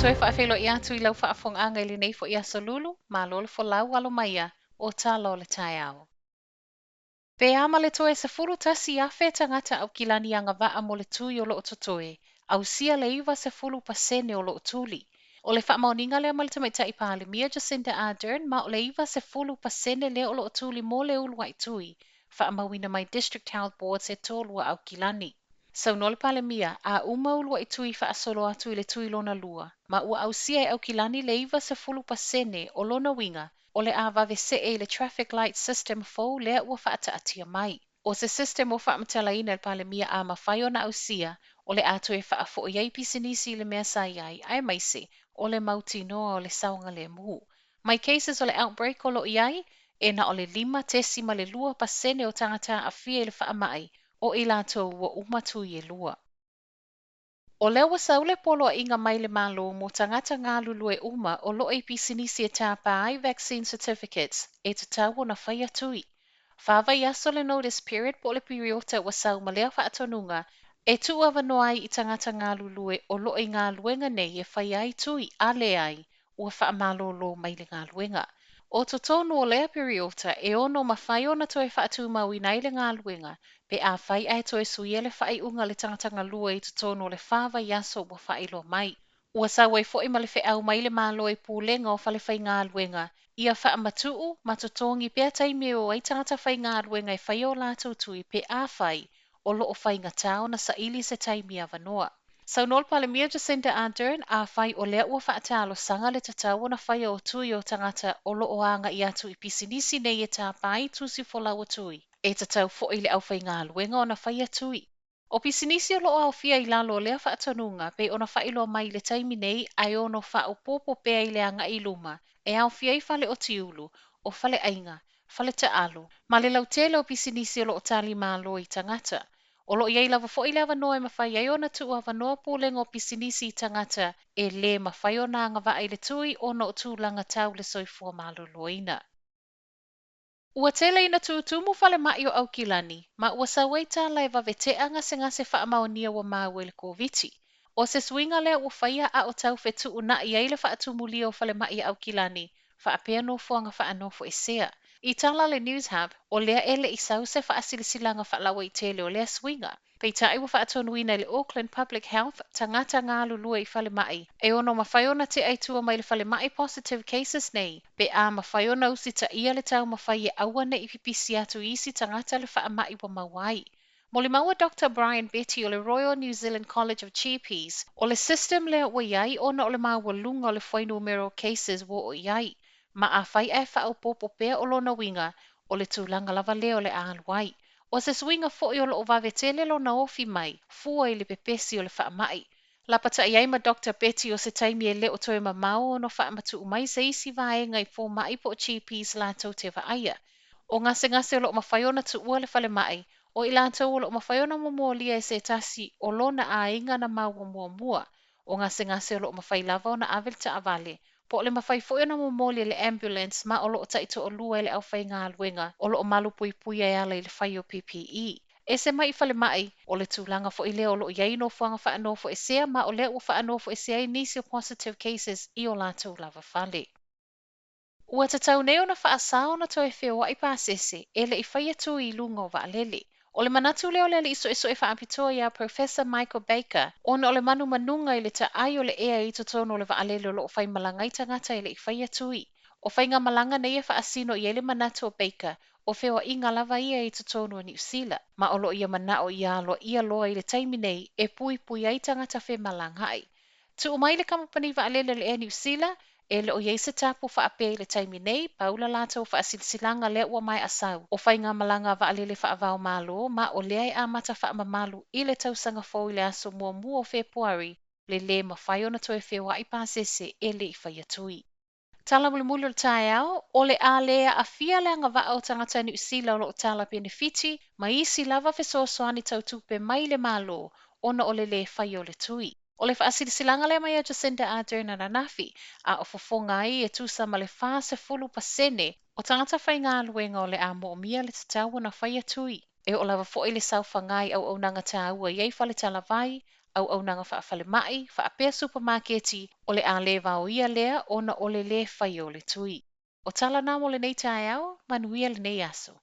toe faafeiloai atu i lau faafofogaaga i lenei foi aso Lulu, malo le folau alo maia o tala o le taeao. Pe a ma le toe 11,000 tagata Aukilani agavaa mo le tui o lo o totoe, ausia le 90% o lo o tuli. O le faamaoniga lea mai le Tamaitai Palemia Jacinda Ardern ma o le 90% lea o lo o tuli mo le uluai tui, faamauina mai District Health Boards e tolu a Aukilani. Saunoa le Palemia, a uma uluai tui faasolo atu i le tui lona lua, ma ua ausia e Aukilani le 90% o lona uiga, o le a vave see i le traffic light system fou lea ua faataatia mai. O se system ua faamatalaina e le Palemia a mafai ona ausia, o le a toe faafoi ai pisinisi i le mea sa i ai, aemaise o le mautinoa o le saogalemu. Mai cases o le outbreak o lo o i ai, e na o le 5.2% o tagata aafia i le faamai, o i latou ua uma tui e lua. O lea ua sau le poloaiga mai le Malo mo tagata galulue uma o lo o i pisinisi e tapa ai vaccine certificates e tatau ona faia tui. Fa vaiaso le notice period po o le piriota ua sau ma lea faatonuga e tuuavanoa ai i tagata galulue o lo o i galuega nei e faia ai tui, a leai, ua faamalolo mai le galuega. O totonu o lea piriota e ono mafai ona toe faatumauina ai le galuega pe afai ae toe suia le faaiuga a le tagata galue i totonu o le fa vaiaso ua faailoa mai. Ua sau ai foi ma le feau mai le Malo i pulega o fale faigaluega ia faamatuu ma totogi pea taimi e o ai tagata faigaluega e faia o latou tui pe afai o lo o faigata ona saili se taimi avanoa. Saunoa le Palemia Jacinda Ardern, afai o lea ua faatalosaga le tatau ona faia o tui o tagata o lo o agai atu i pisinisi nei e tapa ai tusi folau o tui, e tatau foi i le aufaigaluega ona faia tui. O pisinisi o lo o aofia i lalo o lea faatonuga pei ona faailoa mai i le taimi nei ae ono faaopoopo pea i le agai i luma, e aofia ai fale otiulu, o faleaiga, fale taalo, ma le lautele o pisinisi o lo o talimalo i tagata. O lo o i ai lava foi le avanoa e mafai ai ona tuuavanoa pulega o pisinisi i tagata e lē mafai ona agavaa i le tui ona o tulaga tau le soifua maloloina. Ua tele ina tutumu falemai o Aukilani, ma ua sau ai tala e vave tea gasegase faamaonia ua maua i le Koviti. O se suiga lea ua faia a o tau fetuunai ai le faatumulia o falemai a Aukilani, faapea nofoaga faanofoesea. I tala a le Newshub, o lea e le i sau se faasilasilaga faalauaitele o lea suiga. Peitai ua faatonuina e le Auckland Public Health tagata galulue i falemai e ono mafai ona tea i tua mai le falemai positive cases nei, pe a mafai ona usitaia le taumafai e aua ne i pipisi atu i isi tagata le faamai ua maua ai. Molimau Dr Brian Betty o le Royal New Zealand College of GPs, o le system lea ua i ai ona o le maualuga o le fuainumera o cases ua oo i ai, ma afai ae faaopoopo pea o lona uiga, o le tulaga lava lea o le a alu ai. O se suiga foi o lo o vave tele lona ofi mai, fua i le pepesi o le faamai. Lapatai ai ma Dr Betty o se taimi e le o toe mamao ona faamatuu mai se isi vaega i fomai po o GPs latou te vaaia. O gasegase o lo o mafai ona tuua le falemai, o i latou o lo o mafai ona momolia e se tasi o lona aiga na maua muamua. O gasegase o lo o mafai lava ona ave le taavale, po o le mafai foi ona momoli e le ambulance ma o lo o taitoalua e le aufaigaluega o lo o malupuipuia e ala i le fai o PPE. Ese mai i falemai, o le tulaga foi lea o lo o i ai nofoaga faanofoesea ma o lea ua faanofoesea ai nisi o positive cases i o latou lava fale. Ua tatau nei ona faasa ona toe feoai pasese e le i faia tui i luga o vaalele. O le manatu lea o le alii suesue faapitoa ia Professor Michael Baker ona o le manumanuga i le taai o le ea i totonu o le vaalele o lo o faimalaga ai tagata e le i faia tui. O faigamalaga nei e faasino i ai le manatu o Baker o feoaiga lava ia i totonu o Niu Sila, ma o lo o ia manao ia aloaia loa i le taimi nei e puipui ai tagata femalagaai. Tuu mai le kamupani vaalele o le Air New Sila, e le o i ai se tapu faapea i le taimi nei, pau la latou faasilasilaga lea ua maea sau o faigamalaga vaalele faava-o-Malo ma o lea e amata faamamalu i le tausaga fou i le aso muamua o Fepuari, le lē mafai ona toe feoai pasese e le i faia tui. Tala mulimuli o le taeao, o le a le aafia le agavaa o tagata Niu Sila o lo o tala penefiti ma isi lava fesoasoani tau tupe mai le Malo ona o le lē faia o le tui. O le faasilasilaga lea mai ia Jacinda Ardern ananafi, a o fofoga ai e tusa ma le 40% o tagata faigaluega o le a moomia le tatau ona faia tui. E oo lava foi le saofaga i auaunaga taua i ai faletalavai, Auaunaga faafalema'i, faapea supamaketi, o le a le vaoia lea ona o le lē faia o le tui. O tala na mo lenei taeao, manuia lenei aso.